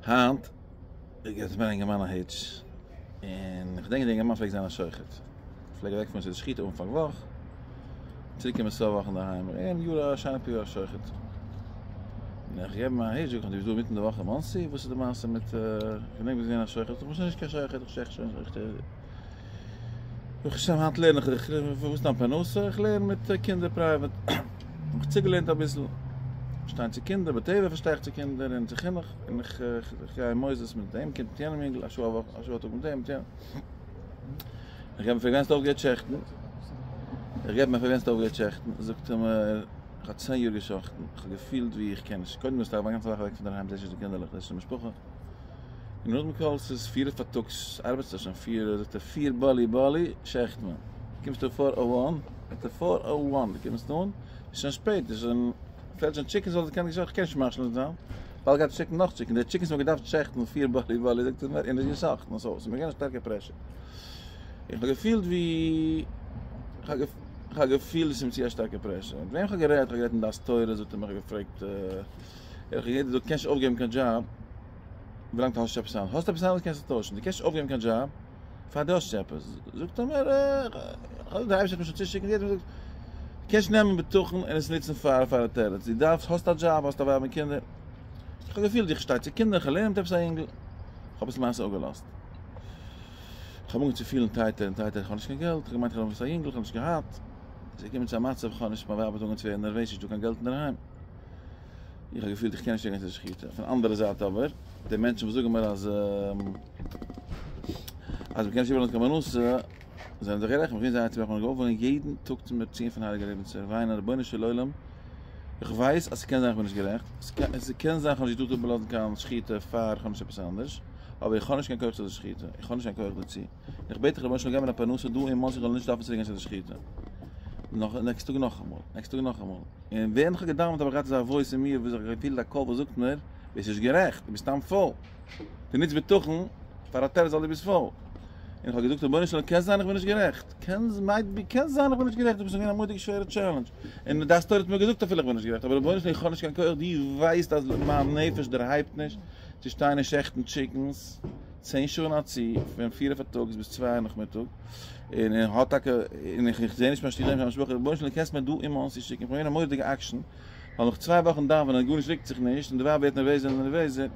היינט געט מיר א אינגערמאן א היטש, און איך געדענק די אינגערמאן פלעגט זיין א שוחט, פלעג אוועק פארן צו די שחיטה אנפאנג וואך, צוריק קומען סוף וואך אינדערהיים, און יאר א שיינע פאר יאר א שוחט. און איך געב אים א היטש, זאג איך אים דו ביסט דא אינמיטן די וואך אין מאנסי, וואס איז די מעשה מיט, איך געדענק ביסט געווען א שוחט, איך בין שוין נישט קיין שוחט, איך שעכט שוין נישט, ברוך השם היינט לערן איך, וואס איז דיין פרנסה? איך לערן מיט קינדער private, האב איך צוגעלערנט אביסל, פארשטיין צו קינדער, בטבע פארשטיי איך צו קינדער און צו חינוך, און איך גיי אין מוסדות מיט דעם קינד מיט יענעם יונגל, א שעה א וואך, א שעה א טאג מיט דעם מיט יענעם. איך געב אים פאר ווען האסטו אויפגעהערט שעכטן? איך געב אים פאר ווען האסטו אויפגעהערט שעכטן? זאגט ער מיר, איך האב צען יאר געשאכטן, איך האב געפילט ווי איך קען נישט, קודם ביסטו א גאנצע וואך אוועק פון דערהיים, זעסט נישט די קינדערלעך, זעסט נישט די משפחה, און נאכדעם קאלסט ס'איז פיר פארטאגס, ארבעטסטו שוין פיר, זאגט ער פיר באלי באלי שעכט מען, קומסטו four o one, זאגט ער four o one, דו קומסט אן, איז שוין שפעט, איז שוין, פעלט שוין chickens וואלט געקענט געשאכטן, איך קען נישט משלים זיין, באלד גייט שיקן נאך chicken, די chickens האט מען געדארפט שעכטן פיר באלי באלי, זאגט ער מיר, און נישט געשאכטן, so ס'איז מיר געווען א שטארקע pressure, איך האב געפילט ווי, איך האב געפילט עס איז מיר צו א שטארקע pressure, מיט וועם איך האב גערעדט, איך האב גערעדט אין דעת תורה, זאגט ער מיר, איך האב געפרעגט, איך האב געהערט דו קענסט נישט אויפגעבן קיין דזשאב ווילאנג דו האסט נישט עפעס אנדערש, האסט עפעס אנדערש קענסטו טוישן, דו קענסט נישט אויפגעבן קיין דזשאב פאר דו האסט נישט עפעס, זאגט ער מיר, דער אייבערשטער וועט מיר שוין צושיקן, יעדער זאגט, דו קענסט נעמען בטחון און עס נוצן פאר פאר א תירוץ, דו דארפסט, האסט א דזשאב, האסט א ווייב און קינדער, איך האב געפילט איך שטיי צו קינדער, איך לערן מיט עפעס א יונגל, איך האב עס למעשה אפגעלאזט, איך האב אנגעהויבן צו פילן tight ער און tight ער, איך האב נישט קיין געלט, איך האב געמיינט איך האב עפעס א יונגל, איך האב נישט געהאט, עס איז געקומען צו א מצב, איך האב נישט, מיין ווייב האט אנגעהויבן צו ווערן נערוועז, נישטא קיין געלט אינדערהיים. איך האב געפילט איך קען נישט גיין צו די שחיטה. פון אנדערע זייט אבער, די מענטשן וואס זאגן מיר אז אז מ'קען נישט איבערלאזן קיין פרנסה, זענען זיך גערעכט, מ'קען זייער צוברעכן און געוואלט יעדן טאג צום ציון פון הייליגער רבי צו וויינען רבונו של עולם, איך ווייס אז ס'קען זיין איך בין נישט גערעכט, ס'קען זיין איך האב נישט געטארט איבערלאזן קיין שחיטה פאר איך האב נישט עפעס אנדערש, אבער איך האב נישט קיין כח צו די שחיטה, איך האב נישט קיין כח דערצו, איך בעט דיך רבונו של עולם געב מיר א פרנסה דא אין מאנסי איך זאל נישט דארפן צוריק גיין צו די שחיטה. נאך next טאג נאכאמאל, next טאג נאכאמאל. און ווען איך האב געדאווענט האב איך געהאט אזא voice אין מיר וואס איך האב געפילט א קול וואס זאגט מיר, ביסט נישט גערעכט, דו ביסט סתם פויל. דו נוצט בטחון פאר א תירוץ ווייל דו ביסט פויל. און איך האב געזאגט רבונו של עולם קען זיין איך בין נישט גערעכט, קען might be קען זיין איך בין נישט גערעכט, דו ביסט געווען א מורא'דיגע שווערע challenge, און דעת תורה האט מיר געזאגט אפילו איך בין נישט גערעכט, אבער רבונו של עולם איך האב נישט קיין כח, דו ווייסט אז מיין נפש דערהייבט נישט צו שטיין און שעכטן chickens צען שעה אין א צי, פון פיר פארטאגס ביז צוויי נאכמיטאג. און ער האט טאקע, און איך זעה נישט מיין שטוב, מיין משפחה, רבונו של עולם קענסט מיר דא אין מאנסי שיקן, איך בין געווען א מורא'דיגע עקשן, ווייל נאך צוויי וואכן דאווענען גארנישט רוקט זיך נישט, און די ווייב ווערט נערוועזער און נערוועזער,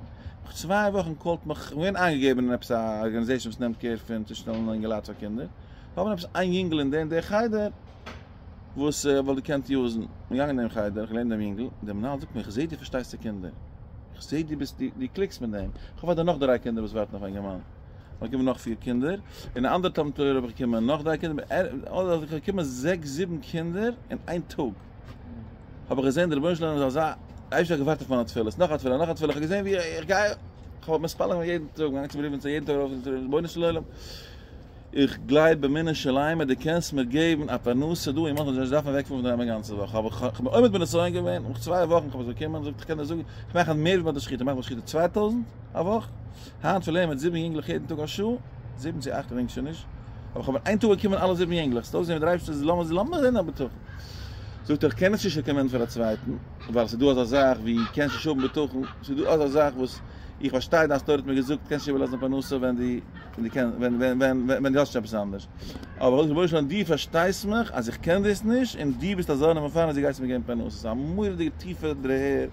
נאך צוויי וואכן call ט מיך, איך בין געווען איינגעגעבן אין עפעס א organization וואס נעמט care פון צושטעלן אינגעלייט פאר קינדער, האבן עפעס איין יונגל אין די און די חדר וואס וואלט געקענט use ן, כ'בין געגאנגען אין דעם חדר, איך לערן דעם יונגל, דער מנהל זאגט מיר, איך זעה דו פארשטייסט צו קינדער, איך זעה דו ביסט, דו click סט מיט דעם, איך האב פאר דיר נאך דריי קינדער וואס ווארטן אויף א אינגערמאן. האב איך באקומען נאך פיר קינדער, אין א אנדערע תלמוד תורה האב איך באקומען נאך דריי קינדער, אדער האב איך באקומען זעקס זיבן קינדער אין איין טאג, האב איך געזען דער רבונו של עולם איז אזא, אייבערשטער האט געווארט אויף מיינע תפילות, נאך א תפילה, נאך א תפילה, איך האב געזען ווי איך גיי, איך האב מתפלל געווען יעדן טאג, געגאנגען צום ריבניצער יעדן טאג ארויף צום רבונו של עולם, איך גלייב באמונה שלימה דו קענסט מיר געבן א פרנסה דא אין מאנסי, איך זאל נישט דארפן אוועקפארן פון דערהיים א גאנצע וואך, אבער איך בין עומד בנסיון געווען, נאך צוויי וואכן איך האב עס באקומען, זאגט איך קען דיר זאגן, איך מאך היינט מער ווי ביי די שחיטה, איך מאך ביי די שחיטה 2000 א וואך, היינט פארלערן מיט זיבן יונגלעך יעדן טאג א שעה, זיבן צו אכט געדענק שוין נישט, אבער איך האב אין איין טאג באקומען אלע זיבן יונגלעך, ס'האט אויסגעזען ווי דער אייבערשטער זאל לאמיר לאמיר זען א בטחון. זאגט ער איך קען עס נישט recommend ן פאר א צווייטן, ווייל ס'איז דא אזא זאך ווי קענסט נישט האבן בטחון, ס'איז דא אזא זאך וואס איך פארשטיי דעת תורה האט מיר געזאגט קענסט נישט איבערלאזן פרנסה ווען דו ווען דו קענסט ווען ווען ווען ווען דו האסט נישט עפעס אנדערש, אבער רבונו של עולם דו פארשטייסט מיך אז איך קען דאס נישט און דו ביסט אזוי מפרנס דו גייסט מיר געבן פרנסה, ס'איז א מורא'דיגע טיפע דערהער.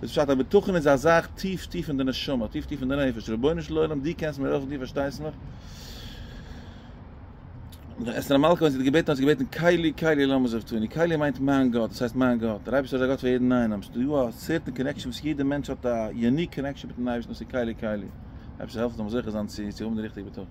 דאס פשט אז בטחון איז א זאך טיף טיף אין די נשמה, טיף טיף אין די נפש, רבונו של עולם דו קענסט מיר העלפן דו פארשטייסט מיך. אסתר המלכה ווען זי האט געבעטן האט זי געבעטן קלי קלי למה עזבתני, קלי מיינט מיין גאט, דאס הייסט מיין גאט, דער אייבערשטער איז א גאט פאר יעדן איינעם, ס'איז דא א certain connection וואס יעדער מענטש האט א unique connection מיטן אייבערשטן דאס איז קלי קלי, אייבערשטער זאל העלפן זאל מען זוכה זיין צו האבן די ריכטיגע בטחון.